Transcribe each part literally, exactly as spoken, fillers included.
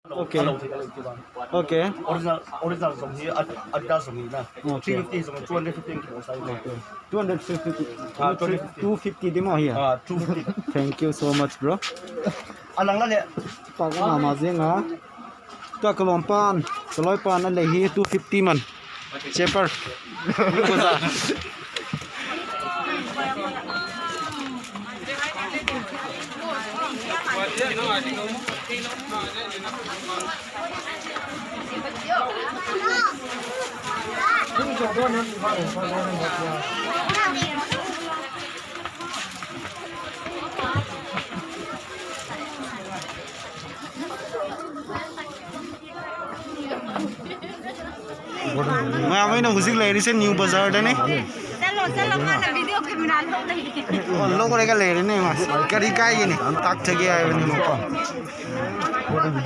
Okay. Okay. Original, original jong hi, Ad-, Adidas jong hi na. Okay. Three fifty jong, two hundred fifty kilo sai. Okay. Two hundred fifty. Ah, two fifty. Two fifty di mo hi. Ah, two fifty. Thank you so much, bro. Alang la le. Pag mama jing ha. Tua kalom pan, kaloi pan alei hi two fifty man. Cheaper. Maya mai na hujik leiri se New Bazar da ne. Chalo, chalo, mana video camera lo nahi. Oh, lo ko le ka leiri ne ma. Kari kai ni. Tak chagi ai ni ma ko.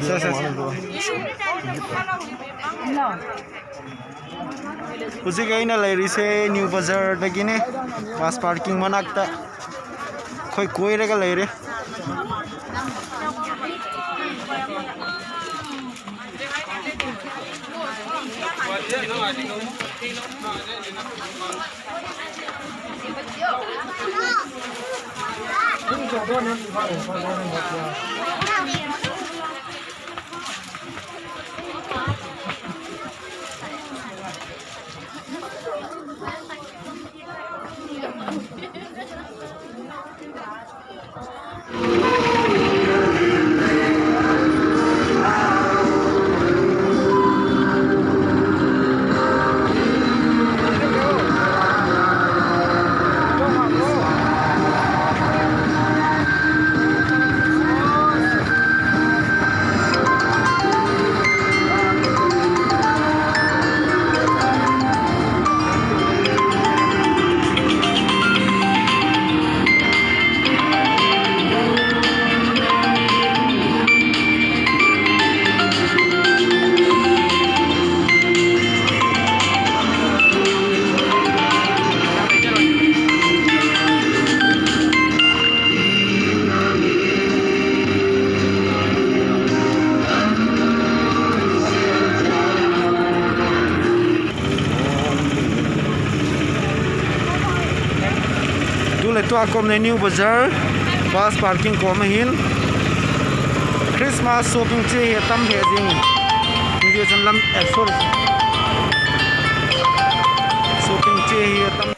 Sa, sa, sa. Hujik eina leiri se New Bazar da gine. Bus parking manakta. Khoi koi re ka leiri. Tule tua kom le New Bazar bus parking kom ahin Christmas shopping che hi tam he jing. India chan lam, eh, sorry. Shopping che hi tam.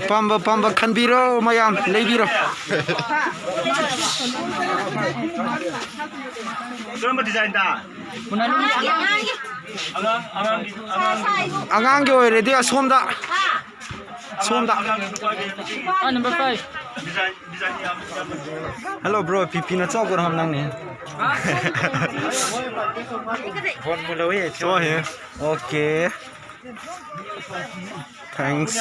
Apamba, apamba khanbiro, mayam, leibiro. Karamba design da? Angang, angang, angang. Angang ke oi, ready, asom da. Som da. Ah, number five. Hello, bro. Pipi na chok ram nang ni. Phone mo lo ye. So here. Okay. Thanks.